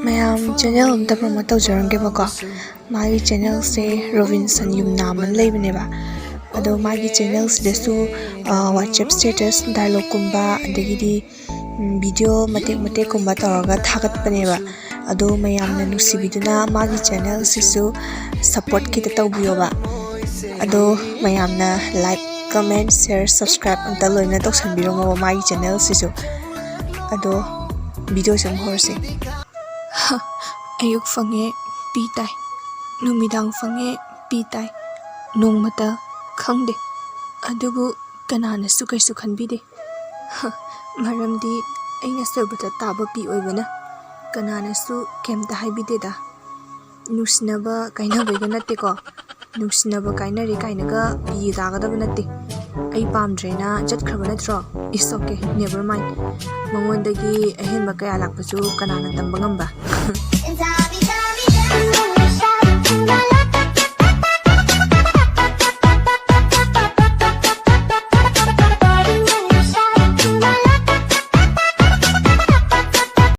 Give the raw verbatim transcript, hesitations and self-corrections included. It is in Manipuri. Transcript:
ꯃꯌꯥꯝ, ꯆꯦꯅꯦꯜ ꯑꯝꯇ ꯄ꯭ꯔꯣꯃꯣꯠ ꯇꯧꯖꯔꯝꯒꯦꯕꯀꯣ꯫ ꯃꯥꯒꯤ ꯆꯦꯅꯦꯜꯁꯦ ꯔꯣꯕꯤꯟꯁꯟ ꯌꯨꯝꯅꯥꯝ ꯑꯅ ꯂꯩꯕꯅꯦꯕ꯫ ꯑꯗꯣ ꯃꯥꯒꯤ ꯆꯦꯅꯦꯜꯁꯤꯗꯁꯨ ꯋꯥꯆꯦꯞ ꯁ꯭ꯇꯦꯇꯁ, ꯗꯥꯏꯂꯣꯛꯀꯨꯝꯕ, ꯑꯗꯒꯤꯗꯤ ꯚꯤꯗꯤꯑꯣ ꯃꯇꯦꯛ ꯃꯇꯦꯛꯀꯨꯝꯕ ꯇꯧꯔꯒ ꯊꯥꯒꯠꯄꯅꯦꯕ꯫ ꯑꯗꯣ ꯃꯌꯥꯝꯅ ꯅꯨꯡꯁꯤꯕꯤꯗꯨꯅ ꯃꯥꯒꯤ ꯆꯦꯅꯦꯜꯁꯤꯁꯨ ꯁꯞꯄꯣꯔꯠ ꯈꯤꯇ ꯇꯧꯕꯤꯌꯣꯕ꯫ ꯑꯗꯣ ꯃꯌꯥꯝꯅ ꯂꯥꯏꯛ, ꯀꯃꯦꯟ, ꯁꯤꯌꯔ, ꯁꯕꯁꯀ꯭ꯔꯥꯏꯕ ꯑꯝꯇ ꯂꯣꯏꯅ ꯇꯧꯁꯟꯕꯤꯔꯝꯃꯣꯕ ꯃꯥꯒꯤ ꯆꯦꯅꯦꯜꯁꯤꯁꯨ꯫ ꯑꯗꯣ ꯚꯤꯗꯤꯑꯣꯁꯦ ꯑꯃꯨꯛ ꯍꯧꯔꯁꯤ꯫ ꯑꯌꯨꯛ ꯐꯪꯉꯦ, ꯄꯤ ꯇꯥꯏ꯫ ꯅꯨꯃꯤꯗꯥꯡ ꯐꯪꯉꯦ, ꯄꯤ ꯇꯥꯏ꯫ ꯅꯣꯡꯃꯇ ꯈꯪꯗꯦ꯫ ꯑꯗꯨꯕꯨ ꯀꯅꯥꯅꯁꯨ ꯀꯩꯁꯨ ꯈꯟꯕꯤꯗꯦ꯫ ꯃꯔꯝꯗꯤ ꯑꯩꯅ ꯁꯣꯏꯕꯗ ꯇꯥꯕ ꯄꯤ ꯑꯣꯏꯕꯅ ꯀꯅꯥꯅꯁꯨ ꯀꯩꯝꯇ ꯍꯥꯏꯕꯤꯗꯦꯗ꯫ ꯅꯨꯡꯁꯤꯅꯕ ꯀꯥꯏꯅꯕꯩꯒ ꯅꯠꯇꯦꯀꯣ꯫ ꯅꯨꯡꯁꯤꯅꯕ ꯀꯥꯏꯅꯔꯦ ꯀꯥꯏꯅꯒ ꯄꯤ ꯇꯥꯒꯗꯕ ꯅꯠꯇꯦ꯫ ꯑꯩ ꯄꯥꯝꯗ꯭ꯔꯦꯅ ꯆꯠꯈ꯭ꯔꯕ ꯅꯠꯇ꯭ꯔꯣ? It's okay, never mind꯫ ꯃꯉꯣꯟꯗꯒꯤ ꯑꯍꯦꯟꯕ ꯀꯌꯥ ꯂꯥꯛꯄꯁꯨ ꯀꯅꯥꯅ ꯇꯝꯕ ꯉꯝꯕ?